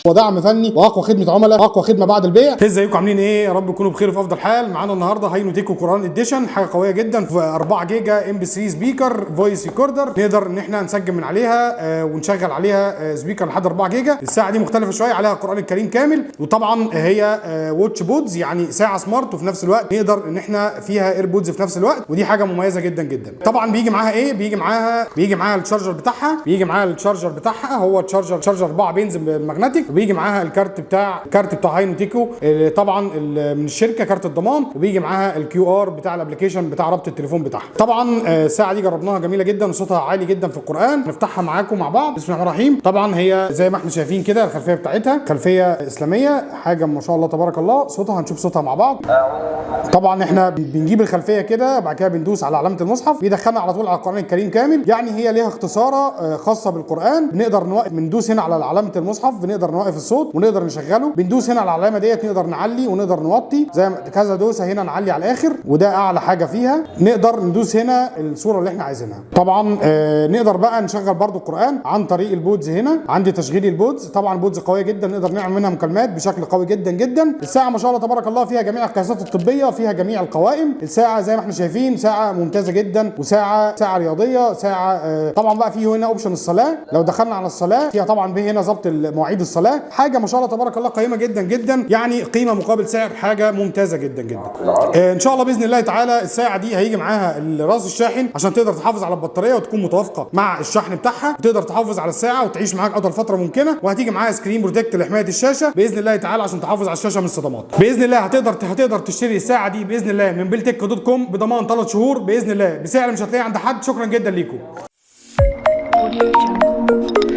ودعم فني واقوى خدمة عملاء، اقوى خدمة بعد البيع. ازيكم عاملين ايه؟ يا رب تكونوا بخير وفي افضل حال. معانا النهارده هاينوتيكو قران edition، حاجة قوية جدا في 4 جيجا MP3 speaker voice recorder، نقدر ان احنا نسجل من عليها ونشغل عليها speaker لحد 4 جيجا. الساعة دي مختلفة شويه، عليها القران الكريم كامل، وطبعا هي watch buds، يعني ساعة smart، وفي نفس الوقت نقدر ان احنا فيها AirPods في نفس الوقت، ودي حاجة مميزة جدا جدا. طبعا بيجي معاها ايه؟ بيجي معاها ال charger بتاعها، بيجي معاها ال charger بتاعها، هو charger 4 pins magnetic، وبيجي معاها الكارت بتاع هاينوتيكو طبعا من الشركه، كارت الضمان، وبيجي معاها ال QR بتاع ال application بتاع ربط التليفون بتاعها. طبعا الساعة دي جربناها، جميلة جدا وصوتها عالي جدا في القران. نفتحها معاكم مع بعض. بسم الله الرحمن الرحيم. طبعا هي زي ما احنا شايفين كده الخلفية بتاعتها خلفية اسلاميه، حاجة ما شاء الله تبارك الله. صوتها هنشوف صوتها مع بعض. طبعا احنا بنجيب الخلفية كده، بعد كده بندوس على علامة المصحف، بيدخلنا على طول على القران الكريم كامل. يعني هي ليها اختصاره خاصة بالقران. بنقدر نوقف، بندوس هنا على علامة المصحف بنقدر نوقف الصوت ونقدر نشغله. بندوس هنا على العلامة ديت نقدر نعلي ونقدر نوطي، زي ما كذا دوسة هنا نعلي على الاخر، وده اعلى حاجة فيها. نقدر ندوس هنا الصورة اللي احنا عايزينها. طبعا نقدر بقى نشغل برضو القران عن طريق ال buds. هنا عندي تشغيل ال buds. طبعا buds قوية جدا، نقدر نعمل منها مكالمات بشكل قوي جدا جدا. الساعة ما شاء الله تبارك الله فيها جميع القياسات الطبيه، فيها جميع القوائم. الساعة زي ما احنا شايفين ساعة ممتازة جدا، وساعة رياضيه، ساعة طبعا بقى فيه هنا option الصلاه. لو دخلنا على الصلاة فيها طبعا به هنا ظبط مواعيد الصلاه. حاجة ما شاء الله تبارك الله قيمة جدا جدا، يعني قيمة مقابل سعر، حاجة ممتازة جدا جدا. ان شاء الله باذن الله تعالى الساعة دي هيجي معاها الراس الشاحن عشان تقدر تحافظ على البطارية وتكون متوافقة مع الشحن بتاعها، وتقدر تحافظ على الساعة وتعيش معاك اطول فترة ممكنه. وهتيجي معاها screen protect لحماية الشاشة باذن الله تعالى عشان تحافظ على الشاشة من الصدمات. باذن الله هتقدر تشتري الساعة دي باذن الله من بلتك.com بضمان 3 شهور باذن الله، بسعر مش هتلاقيه عند حد. شكرا جدا ليكم. Audio Jungle.